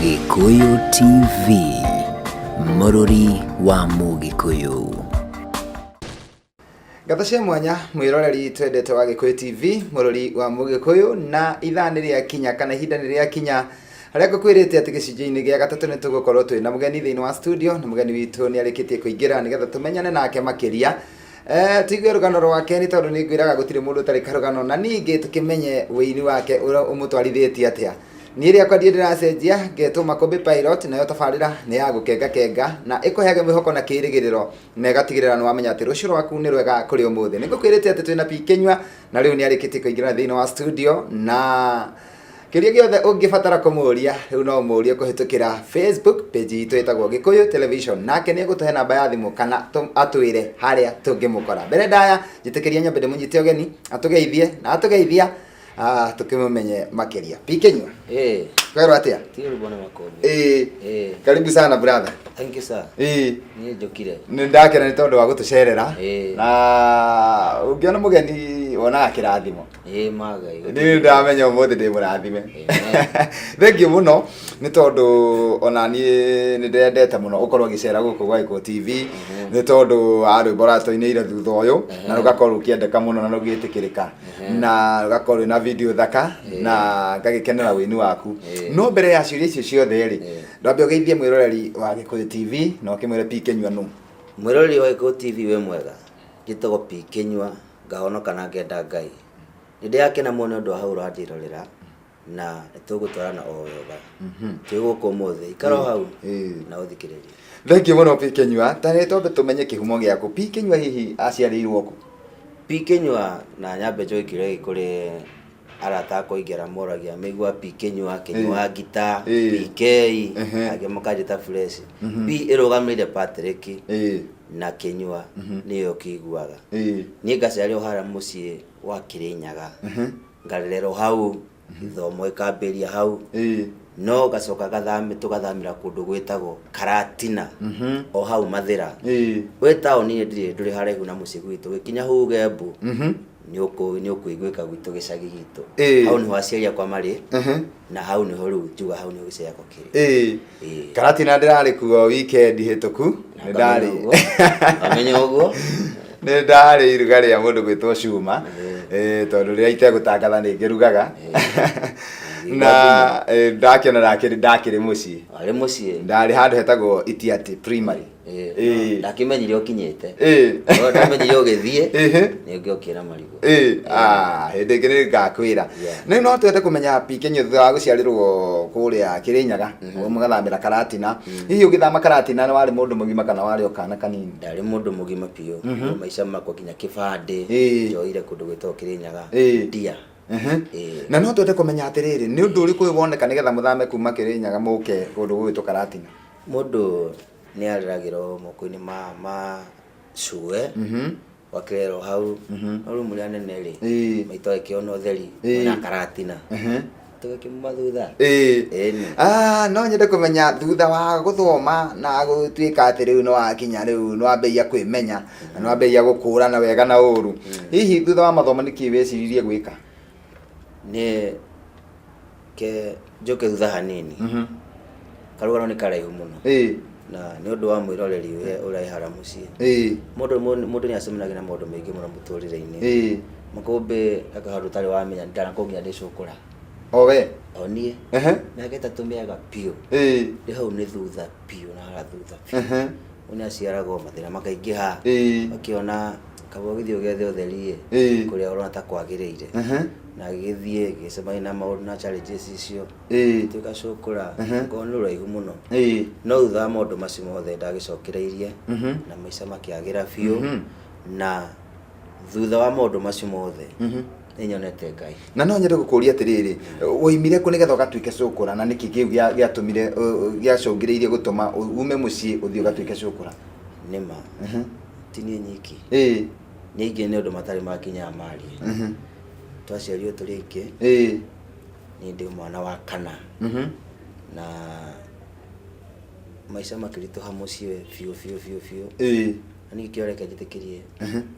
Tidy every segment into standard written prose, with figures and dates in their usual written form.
Gĩkũyũ TV, mũrũri wa Mũgĩkũyũ. Ngatho cia mwanya mwĩroreri twendete wa Gĩkũyũ TV, mũrũri wa Mũgĩkũyũ, na ithaa nĩ rĩakinya kana ihinda nĩ rĩakinya harĩa ngũkwĩrĩte atĩ gĩcunjĩ-inĩ gĩa gatatũ nĩ tũgũkorwo twĩ na mũgeni thĩinĩ wa studio, na mũgeni witũ nĩ arĩkĩtie kũingĩra nĩgetha tũmenyane nake makĩria. Tũigue rũgano rwake nĩ tondũ nĩ ngwĩraga gũtirĩ mũndũ ũtarĩ karũgano, na ningĩ tũkĩmenye wĩini wake ũrĩa ũmũtwarithĩtie atĩa. Niĩ rĩakwa ndirĩ ndĩracenjia, ngetwo Makũmbĩ Pilot, nayo tabarĩra nĩ ya gũkenga kenga na ĩkũheage mwĩhoko na kĩrĩgĩrĩro na ĩgatigĩrĩra nĩ wamenya atĩ rũciũ rwaku nĩ rwega kũrĩ ũmũthĩ. Nĩ ngũkwĩrĩte atĩ twĩna P Kĩnyua na rĩu nĩ arĩkĩtie kũingĩra thĩinĩ wa studio, na kĩũria gĩothe ũngĩbatara kũmũria rĩu no ũmũrie kũhĩtũkĩra Facebook page itũ ĩtagwo Gĩkũyũ Television, nake nĩ egũtũhe namba ya thimũ kana atwĩre harĩa tũngĩmũkora. Mbere ndaya njĩtĩkĩria nyambe ndĩmũnyite ũgeni atũgeithie, na atũgeithia tukĩmũmenye makĩria. P Kĩnyua, kwerwo atĩa? Ti ũru bwana Makũmbĩ. Karibu sana, brother. Thank you, sir. Niĩ njũkire. Nĩ ndakena nĩ tondũ wa gũtũcerera, na ũngĩona mũgeni wonaga kĩrathimo. Ĩĩ magai. Nĩ ndamenya ũmũthĩ ndĩ mũrathime. Thank you mũno nĩ tondũ ona niĩ nĩ ndendete mũno ũkorwo ũgĩcera gũkũ gwa Gĩkũyũ TV, nĩ tondũ wa rwĩmbo ũratũinĩire thutha ũyũ na rũgakorwo rũkĩendeka mũno na rũgĩtĩkĩrĩka na rũgakorwo rwĩna video thaka na ngagĩkenera wĩini waku. No mbere ya ciũria icio ciothe rĩ, ndambe ũgeithie mwĩroreri wa Gĩkũyũ TV na ũkĩmwĩre P Kĩnyua nũ. Mwĩroreri wa Gĩkũyũ TV, wĩ mwega? Njĩtagwo P Kĩnyua, ngahonoka na ngenda Ngai. Nĩ ndĩrakena mũno nĩ ũndũ wa hau ũranjĩrorera na nĩ tũgũtwarana o wega. Twĩ gũkũ ũmũthĩ, ikara o hau na ũthikĩrĩrie. Thank you mũno, P Kĩnyua. Ta nĩ twambe tũmenye kĩhumo gĩaku. P Kĩnyua hihi aciarĩirwo kũ? P Kĩnyua, na nyambe njoe kĩũria gĩkĩ kũrĩ arata akwa aingĩ arĩa moragia maigua P Kĩnyua, Kĩnyua ngita, PK, angĩ makanjĩta Fresh. P ĩrũgamĩrĩire Patrick na Kĩnyua nĩyo kĩiguaga. Niĩ ngaciarĩrwo harĩa mũciĩ wa Kĩrĩnyaga, ngarererwo hau, gĩthomo gĩkambĩrĩria hau, no ngacoka tũgathamĩra kũndũ gwĩtagwo Karatina, o hau Mathĩra. Wĩ taũni-inĩ ndirĩ ndũrĩ haraihu na mũciĩ gwitũ, ũgĩkinya hau uge mbu, nĩ ũkũiguĩka gwitũ gĩcagi gitũ. Hau nĩho aciari akwa marĩ, na hau nĩho rĩu njuga hau nĩho gĩcagi gĩakwa kĩrĩ. Karatina ndĩrarĩ kuo weekend hĩtũku. Nĩ ndarĩ. Ngamenya ũguo. Nĩ ndarĩ iruga rĩa mũndũ gwĩtwo Cuma, tondũ rĩrĩa itegũtangatha nĩ ngĩrugaga. Na ndakĩona ndakĩrĩ mũciĩ. Warĩ mũciĩ. Ndarĩ handũ hetagwo Itiati Primary. Ndakĩmenyire ũkinyĩte. No ndamenyire ũgĩthiĩ. Nĩ ũngĩokĩra marigũ. Hĩndĩ ĩngĩ nĩ ngakwĩra. Rĩu no twende kũmenya P Kĩnyua thutha wa gũciarĩrwo kũrĩa Kĩrĩnyaga, mũgathamĩra Karatina. Hihi ũgĩthama Karatina nĩ warĩ mũndũ mũgima kana warĩ o kana kanini? Ndarĩ mũndũ mũgima biũ. Maica makwa nginya kĩbandĩ njoire kũndũ gwĩtagwo Kĩrĩnyaga. Ndia. Na no twende kũmenya atĩrĩrĩ, nĩ ũndũ ũrĩkũ ũyũ woneka nĩgetha mũthame kuma Kĩrĩnyaga mũke kũndũ gũgwĩtwo Karatina? Mũndũ nĩ areragĩrwo moko-inĩ ma cuwe, ũgakĩrerwo hau, no rĩu mũrĩ anene rĩ, maitũ agĩkĩona ũtheri na Karatina, tũgĩkiuma thutha. Ĩni. No nyende kũmenya thutha wa gũthoma na gũtuĩka atĩ rĩu nĩ wakinya rĩu nĩ wambĩrĩria kwĩmenya na nĩ wambĩrĩria gũkũrana wega na ũru, hihi thutha wa mathomo nĩkĩ weciririe gwĩka? Nĩ ke njoke thutha hanini, karũgano nĩ karaihu mũno, na nĩ ũndũ wa mwĩroreri ũrĩa ũrĩ harĩa mũciĩ, mũndũ nĩ acemanagia na maũndũ maingĩ mũno mũtũrĩre-inĩ. Makũmbĩ aka handũ ũtarĩ wamenya ndanakorwo nginya ndĩ cũkũra. O we? O niĩ. Mĩaka 3 mĩega biũ. Ndĩ hau nĩ thutha biũ na harĩa thutha biũ. Mũndũ nĩ aciaragwo mathĩna makaingĩha, ũkĩona kaba ũgĩthiĩ ũgethe ũtheri ĩ kũrĩa ũrona ta kwagĩrĩire, na gĩgĩthiĩ gĩgĩcemania na maũndũ na challenges icio, tuĩka cũkũra, ngorwo nĩ rũraihu mũno. No thutha wa maũndũ macio mothe ndagĩcokereirie na maica makĩagĩra biũ, na thutha wa maũndũ macio mothe nĩ nyonete Ngai. Na no nyende gũkũria atĩrĩrĩ, woimire kũ nĩgetha ũgatuĩke cũkũra, na nĩkĩ kĩu gĩatũmire gĩacũngĩrĩirie gũtũma ume mũciĩ ũthiĩ ũgatuĩke cũkũra? Nĩma ti niĩ nyiki, nĩ aingĩ, nĩ ũndũ matarĩ makinyaga marie. Twaciarirwo tũrĩ aingĩ. Niĩ ndĩ mwana wa kana, na maica makĩritũha mũciĩ biũ biũ biũ biũ. Na niĩ kĩo reke njĩtĩkĩrie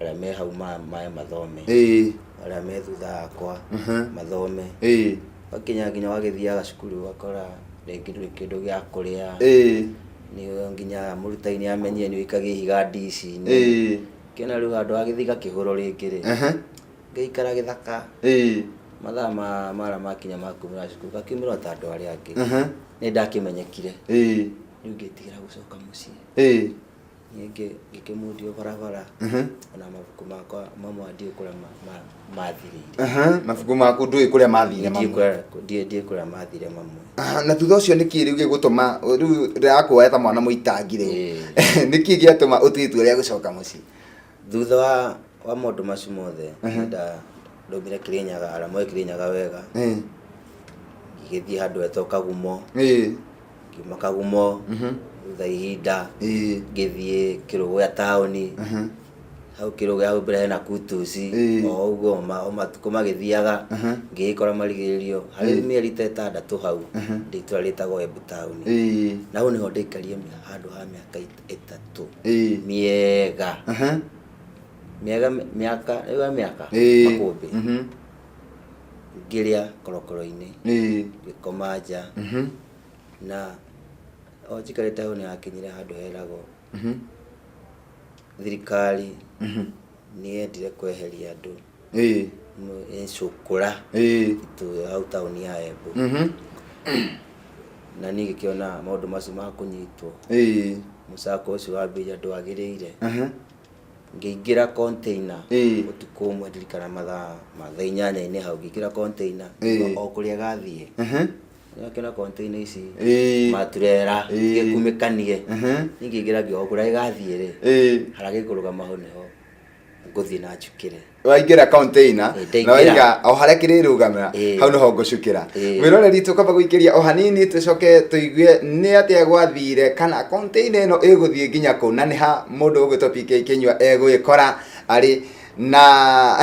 arĩa me hau maye mathome, arĩa me thutha wakwa mathome. Wakinya nginya wagĩthiaga cukuru ũgakora Rĩngĩ ndũrĩ kĩndũ gĩa kũrĩa. Nĩ nginya mũrutani amenyire nĩ ũikagia ihiga ndici-inĩ. Kĩona rĩu handũ ha gĩthiĩ gakĩhũrwo rĩngĩ rĩ, ngĩikara gĩthaka. Mathaa ma mara makinya ma kumĩra cukuru, ngakiumĩra o ta andũ arĩa angĩ. Nĩ ndakĩmenyekire. Rĩu ngĩtigĩra gũcoka mũciĩ. Niĩ ngĩkĩmundio barabara. Ona mabuku makwa mamwe ndiũĩ kũrĩa mathirĩire. Mabuku maku ndũĩ kũrĩa mathire mamwe? Ndiũĩ kũrĩa mathire mamwe. Na thutha ũcio nĩkĩ rĩu gĩgũtũma rĩu ndĩrakuoya ta mwana mũitangi rĩu, nĩkĩ gĩatũma ũtue itua rĩa gũcoka mũciĩ? Thutha wa maũndũ macio mothe, ndaumire Kĩrĩnyaga, arĩa moĩ Kĩrĩnyaga wega, ngĩgĩthiĩ handũ hetagwo Kagumo. Ngiuma Kagumo, thutha ihinda ngĩthiĩ Kĩrũgũya taũni. Hau Kĩrũgũya hau mbere hena Kutus. O ũguo o matukũ magĩthiaga, ngĩgĩkora marigĩrĩrio harĩ mĩeri ta 6 hau ndĩ itũra rĩtagwo Embu taũni. Na hau nĩho ndaikarire handũ ha mĩaka 3 mĩega. Mĩega mĩaka, ĩyo mĩaka makũmbĩ. Ngĩrĩa korokoro-inĩ, ngĩkoma nja. Na o njikarĩte hau nĩhakinyire handũ heragwo thirikari nĩ yendire kweheria andũ ĩcukũra itũra hau taũni ya Embu. Na niĩ ngĩkĩona maũndũ macio ma kũnyitwo, mũcako ũcio wambĩrĩria ndwagĩrĩire. Ngĩingĩra container ũtukũ ũmwe, ndirikana mathaa ma thaa 8-inĩ hau, ngĩingĩra container o kũrĩa gathiĩ. Nĩwakĩona container ici maturera gĩkunĩkanie. Niĩ ngĩingĩra ngĩoga o kũrĩa gĩgathiĩ rĩ, harĩa gĩkũrũgama hau nĩho ngũthiĩ na njũkĩre. Waingĩra container Ĩĩ, na ndaingĩra. waiga o harĩa kĩrĩrũgamĩra hau nĩho ngũcukĩra. Mwĩroreri, tũkwamba gũikĩria o hanini tũcoke tũigue nĩ atĩa gwathire, kana container ĩno ĩgũthiĩ nginya kũ, na nĩ ha mũndũ ũgwĩtwo PK Kĩnyua egwĩkora arĩ. Na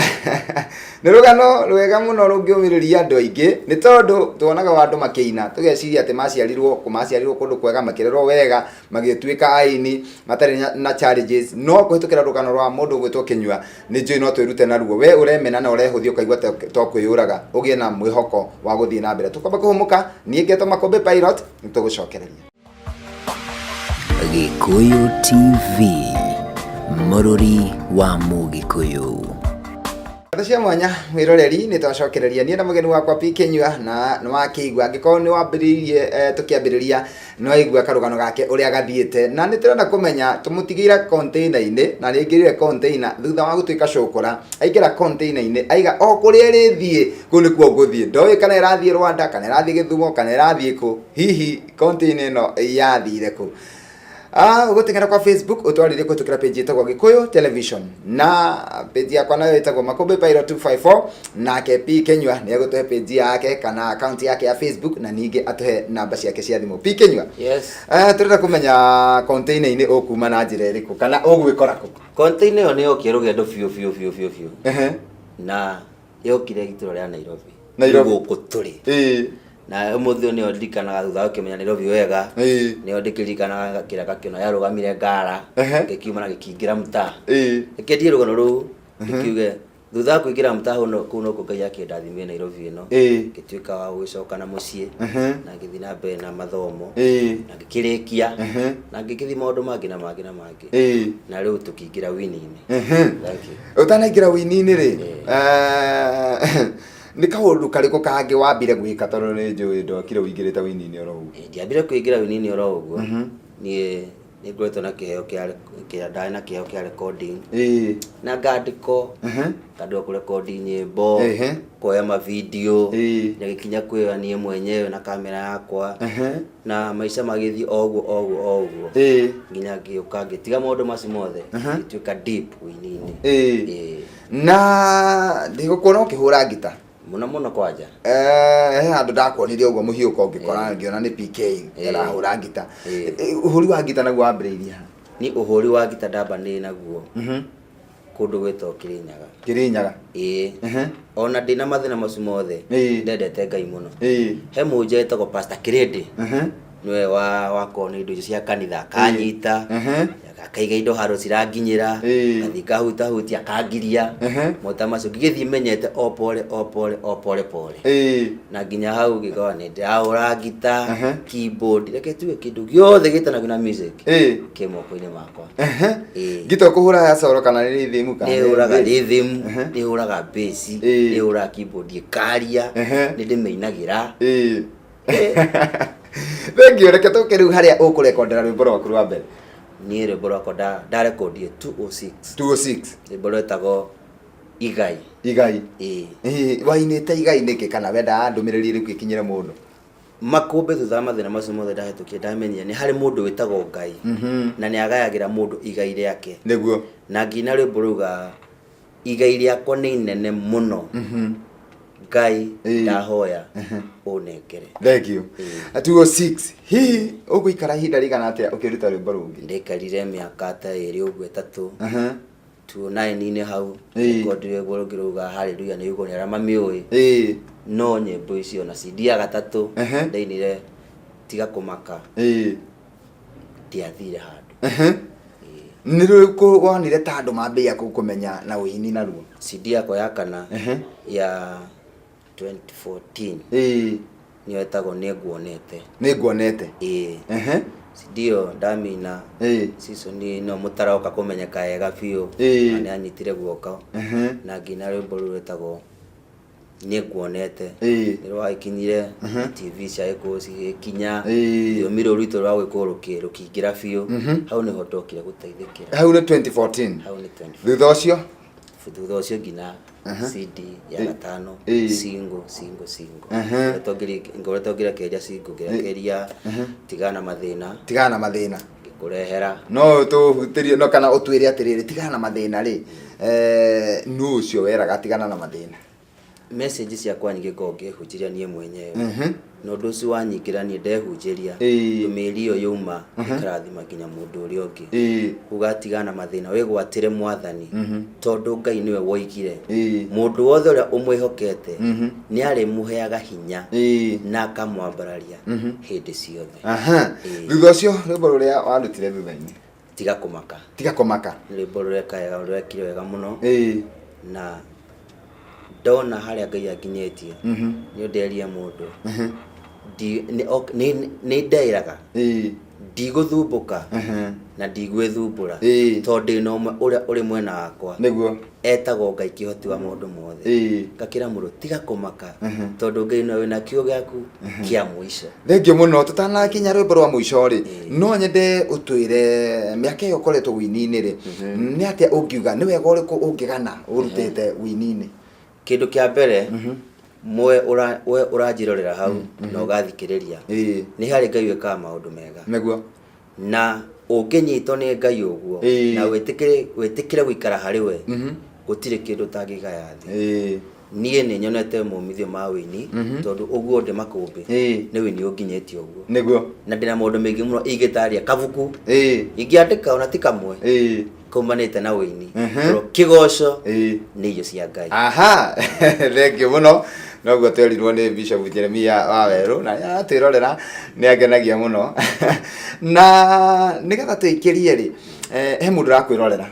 nĩ rũgano rwega mũno rũngĩũmĩrĩria andũ aingĩ, nĩ tondũ tuonaga andũ makĩina tũgeciria atĩ maciarirwo kũndũ kwega, makĩrerwo wega, magĩtuĩka aini matarĩ na challenges. No kũhĩtũkĩra rũgano rwa mũndũ ũgwĩtwo Kĩnyua, nĩ njũĩ no twĩrute naruo. We ũremena na ũrehũthia ũkaigua to kwĩyũraga, ũgĩe na mwĩhoko wa gũthiĩ na mbere. Tũkwamba kũhũmũka. Niĩ ngetwo Makũmbĩ Pilot, nĩ tũgũcokereria. Gĩkũyũ TV, mũrũri wa Mũgĩkũyũ. Ndeto cia mwanya, mwĩroreri, nĩ twacokereria niĩ na mũgeni wakwa P Kĩnyua, na nĩ wakĩigua, angĩkorwo nĩ wambĩrĩirie tũkĩambĩrĩria, nĩ waigua karũgano gake ũrĩa gathiĩte, na nĩ tũrenda kũmenya tũmũtigĩire container-inĩ, na nĩ aingĩrire container thutha wa gũtuĩka cũkũra. Aingĩra container-inĩ aiga o kũrĩa ĩrĩthiĩ kũu nĩkuo ngũthiĩ. Ndoĩ kana ĩrathiĩ Rwanda, kana ĩrathiĩ Gĩthumo, kana ĩrathiĩ kũ. Hihi container ĩno yathire kũ? Ũgũteng'era kwa Facebook ũtwarĩrie kũhĩtũkĩra page ĩtagwo Gĩkũyũ Television, na page yakwa nayo ĩtagwo Makũmbĩ Pilot 254. Nake P Kĩnyua nĩ egũtũhe page yake kana account yake ya Facebook, na ningĩ atũhe namba ciake cia thimũ. P Kĩnyua. Yes. Tũrenda kũmenya container-inĩ ũkuma na njĩra ĩrĩkũ, kana ũgwĩkora kũ? Container ĩyo nĩ yokire rũgendo biũ biũ biũ biũ biũ. Na yokire itũra rĩa Nairobi. Nairobi. Gũkũ tũrĩ. Na ũmũthĩ ũyũ nĩyo ndirikanaga thutha wa gũkĩmenya Nairobi wega. Nĩyo ndĩkĩririkanaga kĩraka kĩona yarũgamire ngara, gĩkiuma na gĩkĩingĩra mtaa. Reke ndiĩ rũgano rũu ndĩkiuge thutha wa kũingĩra mtaa hau kũu nokuo Ngai akĩndathimire Nairobi ĩno. Ngĩtuĩka wa gũgĩcoka na mũciĩ na ngĩthiĩ na mbere na mathomo na ngĩkĩrĩkia na ngĩkĩthiĩ maũndũ mangĩ na mangĩ na mangĩ. Na rĩu tũkĩingĩra wini-inĩ. Thank you. Ũtanaingĩra wini-inĩ rĩ, nĩ kaũndũ karĩkũ kangĩ wambire gwĩka, tondũ nĩ njũĩ ndokire ũingĩrĩte wini-inĩ oro ũguo? Ndiambire kũingĩra wini-inĩ oro ũguo. Niĩ nĩ ngoretwo na kĩheo kĩa ndarĩ na kĩheo kĩa recording. Na ngandĩko, ngandĩkwo kũrekondi nyĩmbo, kuoya ma video, na gĩkinya kwĩyoya niĩ mwenyewe na kamera yakwa. Na maica magĩthiĩ o ũguo o ũguo o ũguo. Nginya ngĩũka ngĩtiga maũndũ macio mothe, ngĩtuĩka deep wini-inĩ. Na ndigũkuona ũkĩhũra ngita. Mũno mũno kwanja. He handũ ndakuonire ũguo mũhiũko ngĩkora ngĩona nĩ PK arahũra ngita. Ũhũri wa ngita naguo wambĩrĩirie ha? Ni ũhũri wa ngita ndambanĩire naguo kũndũ gwĩtagwo Kĩrĩnyaga. Kĩrĩnyaga. Ĩĩ. Ona ndĩna mathĩna macio mothe, ndendete Ngai mũno. He mũhunjia wĩtagwo Pastor Kĩrĩndĩ. Nĩwe wakorwo nĩ indo icio cia kanitha akanyita. Akaiga indo handũ ciranginyĩra. Ngathiĩ ngahutahutia, akangiria. Mota macio ngĩgĩthiĩ menyete o pole o pole o pole pole. Na nginya hau ngĩkorwo nĩ ndĩrahũra ngita, keyboard, reke tuge kĩndũ gĩothe gĩtanagio na music kĩ moko-inĩ makwa. Ngita ũkũhũra ya coro kana nĩ rhythm kana nĩ hũraga rhythm, nĩ hũraga bass, nĩ hũraga keyboard ĩkaria, nĩ ndĩmĩinagĩra. Thengiũ. Reke tũke rĩu harĩa ũkũrekondera rwĩmbo rwaku rwa mbere. Niĩ rwĩmbo rwakwa ndarekondire 206. 206. Rwĩmbo rwetagwo Igai. Igai. Ĩĩ. Wainĩte igai nĩkĩ, kana wendaga ndũmĩrĩri ĩrĩkũ ĩkinyĩre mũndũ? Makũmbĩ thutha wa mathĩna macio mothe ndahĩtũkire, ndamenyire nĩ harĩ mũndũ wĩtagwo Ngai na nĩ agayagĩra mũndũ igai rĩake. Na ngina rwĩmbo rauga, "Igai rĩakwa nĩ inene mũno, Ngai, ndahoya ũnengere." Thengiũ. 206, hihi ũgũikara ihinda rĩigana atĩa ũkĩruta rwĩmbo rũngĩ? Ndaikarire mĩaka ta 2 ũguo, 3. 2009-inĩ hau rekondire rwĩmbo rũngĩ rauga Hallelujah nĩ yugo nĩ arĩa mamĩũĩ. No nyĩmbo icio na CD ya gatatũ ndainire Tiga Kũmaka, ndiathire handũ. Nĩ rũrĩkũ wonire ta andũ mambĩia kũmenya na ũini naruo? CD yakwa ya kana ya 2014 nĩyo ĩtagwo Nĩ Nguonete. Nĩ Nguonete. Ĩĩ. CD ĩyo ndamĩina, season ĩno mũtaroka kũmenyeka wega biũ na nĩ anyitire guoko na ngĩina rwĩmbo rũu rwĩtagwo Nĩ Nguonete. Nĩ rwagĩkinyire TV cia Gĩkũyũ cigĩkinya, rũthiomi rũrũ rwitũ rwa Gĩkũyũ rũkĩingĩra biũ. Hau nĩho ndokire gũteithĩkĩra. Hau nĩ 2014? Hau nĩ 2014. Thutha ũcio? Thutha ũcio nginya CD ya gatano, single single single. Ngoretwo ngĩrekereria single, ngĩrekereria Tigana na Mathĩna. Tigana na Mathĩna. Ngĩkũrehera. No tũhutĩrie no kana ũtwĩre atĩrĩrĩ, Tigana na Mathĩna rĩ, nũ ũcio weraga tigana na mathĩna? Message ciakwa nyingĩ ngoragwo ngĩhunjĩria niĩ mwenyewe. Na ũndũ ũcio wanyingĩra niĩ ndehunjĩria, ndũmĩrĩri ĩyo yauma ĩkarathima nginya mũndũ ũrĩa ũngĩ. Uga tigana na mathĩna, wĩgwatĩre Mwathani, tondũ Ngai nĩwe woigire, mũndũ wothe ũrĩa ũmwĩhokete nĩ arĩmũheaga hinya na akamwambararia hĩndĩ ciothe. Thutha ũcio rwĩmbo rũrĩa warutire thutha-inĩ? Tiga Kũmaka. Tiga Kũmaka. Nĩ rwĩmbo rũreka wega, rũrekire wega mũno. Na ndona harĩa Ngai anginyĩtie, nĩ nderie mũndũ, nĩ ndeĩraga ndigũthumbũka na ndigwĩthumbũra, tondũ ndĩna ũmwe ũrĩa ũrĩ mwena wakwa, etagwo Ngai kĩhoti wa maũndũ mothe. Ngakĩra mũndũ, tiga kũmaka, tondũ Ngai nowe wĩna kiugo gĩaku kĩa mũico. Thengiũ mũno. Tũtanakinya rwĩmbo rwa mũico rĩ, no nyende ũtwĩre, mĩaka ĩyo ũkoretwo wĩini-inĩ rĩ, nĩ atĩa ũngiuga nĩ wega ũrĩkũ ũngĩgana ũrutĩte wĩini-inĩ? Kĩndũ kĩa mbere, mwe we ũranjĩrorera hau na ũgathikĩrĩria, nĩ harĩ Ngai wĩkaga maũndũ mega. Na ũngĩnyitwo nĩ Ngai ũguo na wĩtĩkĩre gũikara harĩ we, gũtirĩ kĩndũ ũtangĩgaya thĩ. Niĩ nĩ nyonete maumithio ma wĩini, tondũ ũguo ndĩ makũmbĩ nĩ wĩini ũnginyĩtie ũguo. Na ndĩna maũndũ maingĩ mũno ingĩtaria kabuku, ingĩandĩka ona ti kamwe, kaumanĩte na wĩini. Tondũ kĩgoco nĩ irio cia Ngai. Aha, thengiũ mũno. Noguo twerirwo nĩ Bishop Jeremia wa Werũ, na atwĩrorera nĩ angenagia mũno. Na nĩgetha tũikĩrie rĩ, he mũndũ ũrakwĩrorera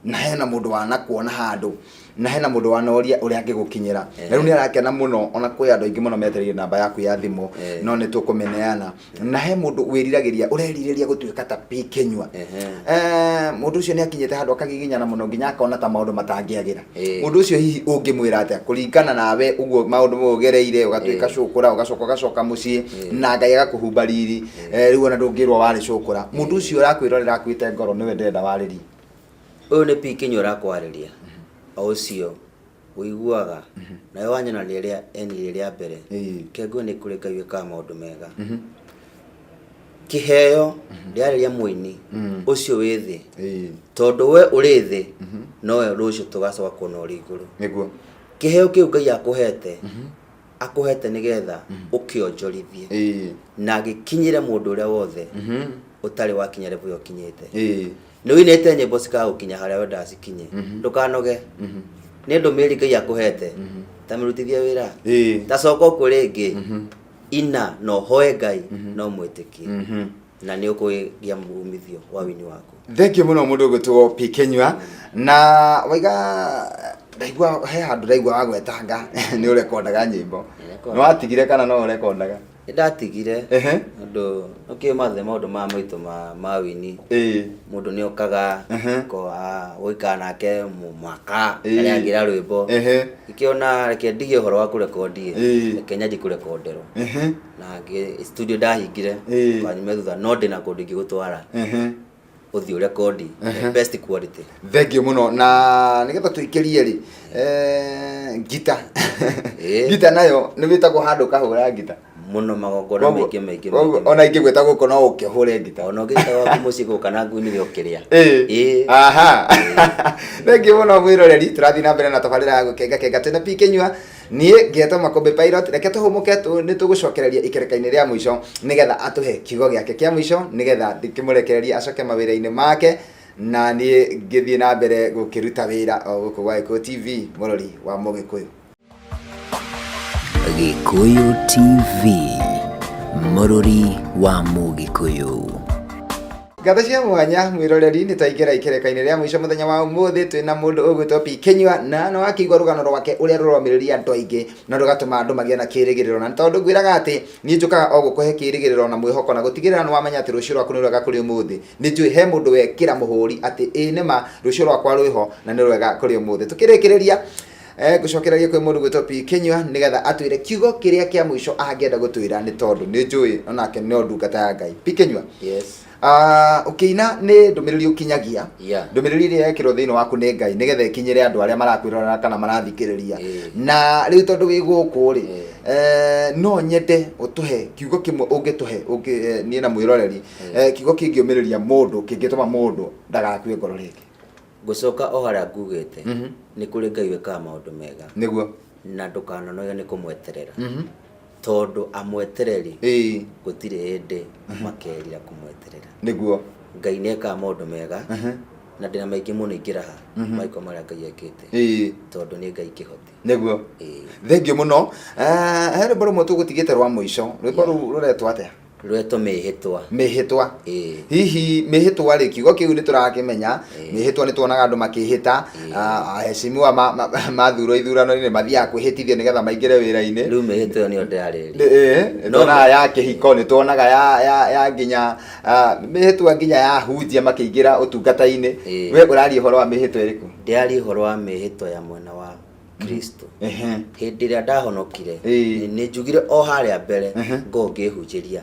na hena mũndũ wanakuona handũ na hena mũndũ wanoria ũrĩa angĩgũkinyĩra, na rĩu nĩ arakena mũno. Ona kwĩ andũ aingĩ mũno metereire namba yaku ya thimũ, no nĩ tũkũmĩneana. Na he mũndũ wĩriragĩria, ũrerirĩria gũtuĩka ta P Kĩnyua. Mũndũ ũcio nĩ akinyĩte handũ akagiginyana mũno nginya akona ta maũndũ matangĩagĩra. Mũndũ ũcio hihi ũngĩmwĩra atĩa kũringana nawe ũguo maũndũ mau ũgereire, ũgatuĩka cũkũra, ũgacoka ũgacoka mũciĩ na Ngai agakũhumba riri, rĩu ona ndũngĩrwo warĩ cũkũra? Mũndũ ũcio ũrakwĩrorera akuĩte ngoro, nĩwe ndĩrenda warĩrie. Ũyũ nĩ P Kĩnyua ũrakwarĩria, o ũcio ũiguaga nawe wanyona rĩrĩa eni rĩa mbere. Kengue nĩ kũrĩ Ngai wĩkaga maũndũ mega. Kĩheo ndĩrarĩria mũini ũcio wĩ thĩ, tondũ we ũrĩ thĩ nowe rũciũ tũgacoka kuona ũrĩ igũrũ. Kĩheo kĩu Ngai akũhete, akũhete nĩgetha ũkĩonjorithie na gĩkinyĩre mũndũ ũrĩa wothe ũtarĩ wakinya level ĩyo ũkinyĩte. Nĩ ũinĩte nyĩmbo cikaga gũkinya harĩa wendaga cikinye, ndũkanoge. Nĩ ndũmĩrĩri Ngai akũhete, ta mĩrutithie wĩra, ta coka ũkũ rĩngĩ, ina na ũhoe Ngai na ũmwĩtĩkie. Na nĩ ũkũgĩa umithio wa wini waku. Thengiũ mũno mũndũ ũgwĩtwo P Kĩnyua. Na waiga ndaigua he handũ ndaigua wagwetanga nĩ ũrekondaga nyĩmbo. Nĩrekondaga. Nĩ watigire kana no ũrekondaga? Nĩ ndatigire. Tondũ ũkĩũĩ mathe maũndũ maya maitũ ma wini, mũndũ nĩ okaga gũikara nake mwaka arĩagĩra rwĩmbo. Ngĩkĩona reke ndige ũhoro wa kũrekondi, reke nyanjie kũrekonderwo. Na studio ndahingire, kanyume thutha no ndĩna kũndũ ingĩgũtwara. Ũthiĩ ũrekondi best quality. Thengiũ mũno. Na nĩgetha tũikĩrie rĩ, ngita. Ngita nayo nĩ wĩtagwo handũ ũkahũra ngita? Mũno, magongona maingĩ maingĩ Koguo maingĩ. Ona ingĩgwĩta gũkũ no ũkĩhũre ngita? Ona ũngĩta gwaku mũciĩ gũka na nguinĩre ũkĩrĩa. Aha, thengiũ mũno mwĩroreri. Tũrathiĩ na mbere na tabarĩra ya Gũkenga Kenga, twĩna P Kĩnyua, niĩ ngetwo Makũmbĩ Pilot. Reke tũhũmũke, nĩ tũgũcokereria ikereka-inĩ rĩa mũico nĩgetha atũhe kiugo gĩake kĩa mũico, nĩgetha ndĩkĩmũrekererie acoke mawĩra-inĩ make, na niĩ ngĩthiĩ na mbere gũkĩruta wĩra o gũkũ gwa Gĩkũyũ TV, mũrori wa Mũgĩkũyũ. Gĩkũyũ TV, mũrori wa Mũgĩkũyũ. Ngatho cia mwanya mwĩroreri, nĩ twaingĩra ikereka-inĩ rĩa mũico mũthenya wa ũmũthĩ. Twĩna mũndũ ũgwĩtwo P Kĩnyua, na nĩ wakĩigua rũgano rwake ũrĩa rũromĩrĩria andũ aingĩ na rũgatũma andũ magĩe na kĩrĩgĩrĩro. Na nĩ tondũ ngwĩraga atĩ niĩ njũkaga o gũkũhe kĩrĩgĩrĩro na mwĩhoko na gũtigĩrĩra nĩ wamenya atĩ rũciũ rwaku nĩ rwega kũrĩ ũmũthĩ. Nĩ njũĩ he mũndũ wekĩra mũhũri atĩ ĩĩ nĩma rũciũ rwakwa rwĩho na nĩ rwega kũrĩ ũmũthĩ. Tũkĩrĩkĩrĩria, ngũcokereria kwĩ mũndũ gwĩtwo P Kĩnyua nĩgetha atwĩre kiugo kĩrĩa kĩa mũico angĩenda gũtwĩra, nĩ tondũ nĩ njũĩ onake no ndungata ya Ngai. P Kĩnyua. Yes. Ũkĩina nĩ ndũmĩrĩri ũkinyagia, ndũmĩrĩri ĩrĩa yekĩrwo thĩinĩ waku nĩ Ngai nĩgetha ĩkinyĩre andũ arĩa marakwĩrorera kana marathikĩrĩria. Na rĩu tondũ wĩ gũkũ rĩ, no nyende ũtũhe kiugo kĩmwe ũngĩtũhe niĩ na mwĩroreri, kiugo kĩngĩũmĩrĩria mũndũ, kĩngĩtũma mũndũ ndagakue ngoro rĩngĩ. Ngũcoka o harĩa ngugĩte, nĩ kũrĩ Ngai wĩkaga maũndũ mega. Na ndũkananoge nĩ kũmweterera, tondũ amwetereri gũtirĩ hĩndĩ makerira kũmweterera. Ngai nĩ ekaga maũndũ mega, na ndĩna maingĩ mũno ingĩraha maiko marĩa Ngai ekĩte, tondũ nĩ Ngai kĩhoti. Thengiũ mũno. He rwĩmbo rũmwe tũgũtigĩte rwa mũico, rwĩmbo rũu rũretwo atĩa? Rwetwo Mĩhĩtwa. Mĩhĩtwa. Hihi mĩhĩtwa rĩ, kiugo kĩu nĩ tũrakĩmenya. Mĩhĩtwa nĩ tuonaga andũ makĩhĩta. Aheshimiwa mathurwo ithurano-inĩ mathiaga kwĩhĩtithio nĩgetha maingĩre wĩra-inĩ. Rĩu mĩhĩtwa ĩyo nĩyo ndĩrarĩrĩria. Nĩ tuonaga ya kĩhiko, nĩ tuonaga ya nginya mĩhĩtwa nginya ya hunjia makĩingĩra ũtungata-inĩ. We ũraria ũhoro wa mĩhĩtwa ĩrĩkũ? Ndĩraria ũhoro wa mĩhĩtwa ya mwena wa Kristo. Hĩndĩ ĩrĩa ndahonokire, nĩ njugire o harĩa mbere ngoo ngĩhunjĩria,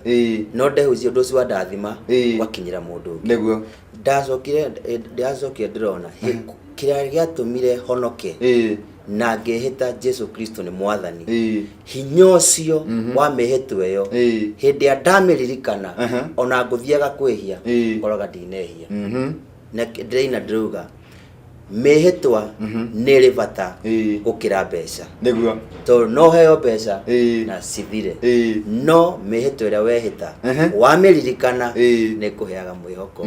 no ndehunjia ũndũ ũcio wa ndathima gwakinyĩra mũndũ ũngĩ. Ndacokire, ndĩracokire ndĩrona kĩrĩa gĩatũmire honoke na ngĩhĩta Jesu Kristo nĩ mwathani, hinya ũcio wa mĩhĩtwa ĩyo, hĩndĩ ĩrĩa ndamĩririkana, ona ngũthiaga kwĩhia, ngoraga ndinehia. Na ndĩraina ndĩrauga mĩhĩtwa nĩ ĩrĩ bata gũkĩra mbeca, tondũ no heo mbeca na cithire, no mĩhĩtwa ĩrĩa wehĩta, wamĩririkana, nĩ ĩkũheaga mwĩhoko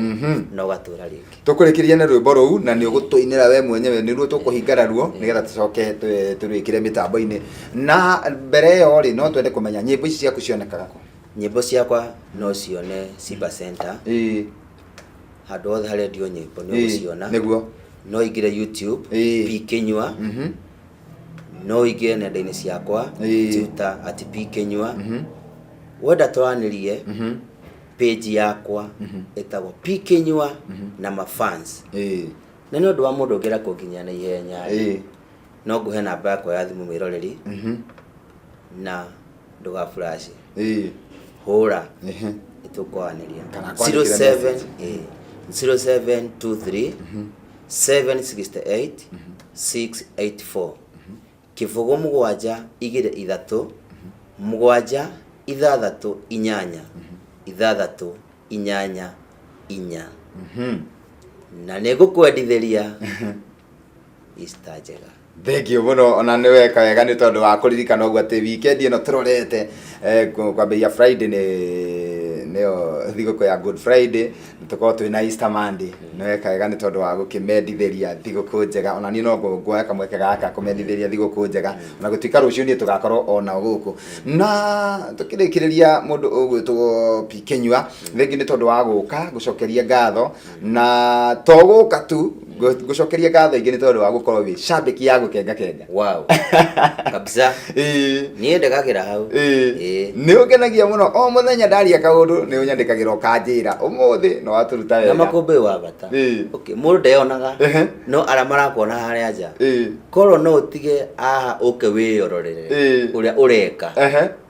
na ũgatũra rĩngĩ. Tũkũrĩkĩria na rwĩmbo rũu, na nĩ ũgũtũinĩra we mwenyewe, nĩruo tũkũhinga ruo nĩgetha tũcoke tũrwĩkĩre mĩtambo-inĩ. Na mbere ĩyo rĩ, no twende kũmenya nyĩmbo ici ciaku cionekaga kũ? Nyĩmbo ciakwa no cione Simba Center, handũ hothe harendio nyĩmbo nĩ ũgũciona. No ingĩre YouTube, P Kĩnyua. No ingĩre nenda-inĩ ciakwa, Twitter @PKĩnyua. Wenda twaranĩrie, page yakwa ĩtagwo P Kĩnyua na mafans. Na nĩ ũndũ wa mũndũ ũngĩenda kũnginyĩra na ihenya rĩ, no ngũhe namba yakwa ya thimũ, mwĩroreri, na ndũga flash, hũra, nĩtũkwaranĩria. Kana kwandĩkĩra 07 message. 0723 768 684, 072 3 7 6 8 6 8 4. Na nĩ ngũkwendithĩria Easter njega. Thengiũ mũno. Ona nĩ weka wega nĩ tondũ wa kũririkana ũguo atĩ weekend ĩno tũrorete, kwambĩrĩria Friday nĩ Nĩyo thigũkũ ya Good Friday, na tũkorwo twĩna Easter Monday. Nĩ weka wega nĩ tondũ wa gũkĩmendithĩria thigũkũ njega. Ona niĩ no nguoya kamweke gaka kũmendithĩria thigũkũ njega, ona gũtuĩka rũciũ niĩ tũgakorwo ona gũkũ. Na tũkĩrĩkĩrĩria, mũndũ ũgwĩtwo P Kĩnyua, thengiũ nĩ tondũ wa gũka gũcokeria ngatho, na to gũka tu, ngũcokeria ngatho ingĩ nĩ tondũ wa gũkorwo wĩ cambĩki ya gũkenga kenga. Wow, kabisa. Niĩ ndegagĩra hau. Nĩ ũngenagia mũno o mũthenya, ndaria kaũndũ nĩ ũnyandĩkagĩra ũkanjĩra ũmũthĩ no watũruta Na wega. Makũmbĩ wa bata. Okay, mũndũ ndeyonaga, no arĩa marakuona harĩa nja, korwo no ũtige haha ũke wĩyororere ũrĩa ũreka,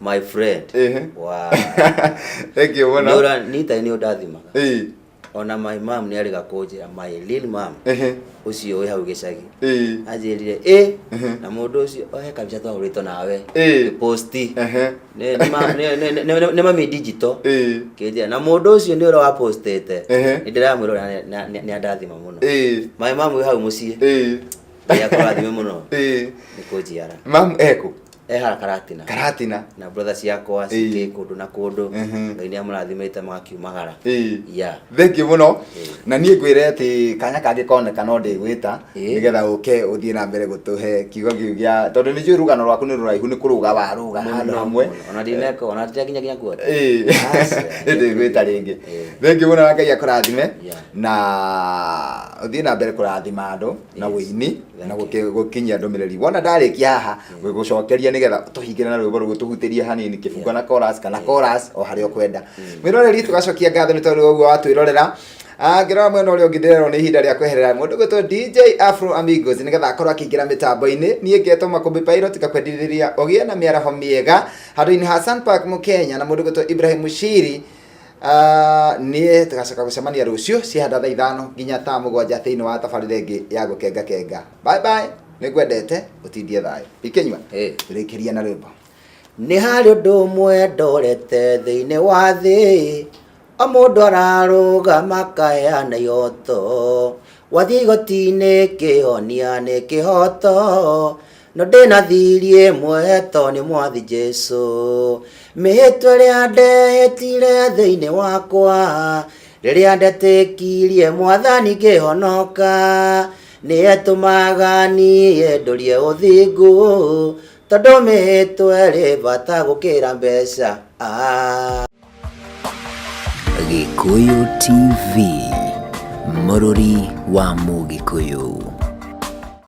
my friend. Wow. Thank you mũno. Nĩ nĩ ũndathimaga. Ona my mom nĩ arĩga kũnjĩra, my real mom, ũcio wĩ hau gĩcagi, anjĩrire ĩ na mũndũ ũcio ohe kabica twahũrĩtwo nawe post. Nĩ mami digital. Kĩnjĩra na mũndũ ũcio nĩ ũrĩa wapostĩte. Nĩ ndĩramwĩra ũrĩa nĩ andathima mũno. My mom wĩ hau mũciĩ, Ngai akũrathime mũno nĩ kũnjiara. Mam eku? E hara Karatina. Karatina. Na brother ciakwa cikĩ kũndũ na kũndũ. Ngai nĩ amũrathimĩte magakiumagara. Yeah. Thank you mũno. Na niĩ ngwĩre atĩ kanya kangĩ koneka no ndĩgwĩta, nĩgetha ũke ũthiĩ na mbere gũtũhe kiugo kĩu gĩa, tondũ nĩ njũĩ rũgano rwaku nĩ rũraihu, nĩ kũrũga warũga handũ Mũno, hamwe. Mũno. Ona ndineka, ona ndirakinya nginya kuota. Aca. Nĩ ndĩgwĩta rĩngĩ. Thank you mũno na Ngai akũrathime na ũthiĩ na mbere kũrathima andũ na wĩini na gũkinyia ndũmĩrĩri. Wona ndarĩkia haha gũcokeria, nĩgetha tũhingĩre na rwĩmbo rũu, tũhutĩrie hanini kĩbungo na chorus kana chorus o harĩa ũkwenda. Mwĩroreri, tũgacokia ngatho nĩ tondũ ũguo watwĩrorera. Ngĩrora mwena ũrĩa ũngĩ, ndĩrerwo nĩ ihinda rĩa kweherera mũndũ gwĩtwo DJ Afro Amigos nĩgetha akorwo akĩingĩra mĩtambo-inĩ. Niĩ ngetwo Makũmbĩ Pilot, ngakwendithĩria ũgĩe na mĩaraho mĩega handũ-inĩ ha Sun Park Mũkenya na mũndũ gwĩtwo Ibrahim Mushiri. Niĩ tũgacoka gũcemania rũciũ cihanda thaa 5 nginya thaa 7 thĩinĩ wa tabarĩra ĩngĩ ya gũkenga kenga. Bye bye, nĩ ngwendete, ũtindie thayũ. Ikĩnyua, rĩkĩria na rwĩmbo. Nĩ harĩ ũndũ ũmwe ndorete thĩinĩ wa thĩ, o mũndũ ararũgama akaheana ihoto, wathiĩ igoti-inĩ kĩhonia nĩ kĩhoto, no ndĩna thiri ĩmwe to nĩ Mwathi Jesu, mĩhĩtwa ĩrĩa ndehĩtire thĩinĩ wakwa rĩrĩa ndetĩkirie Mwathani ngĩhonoka, nĩ etũmaga niĩ ndũrie ũthingu, tondũ mĩhĩtwa ĩrĩ bata gũkĩra mbeca, ah. Gĩkũyũ TV, mũrũri wa Mũgĩkũyũ.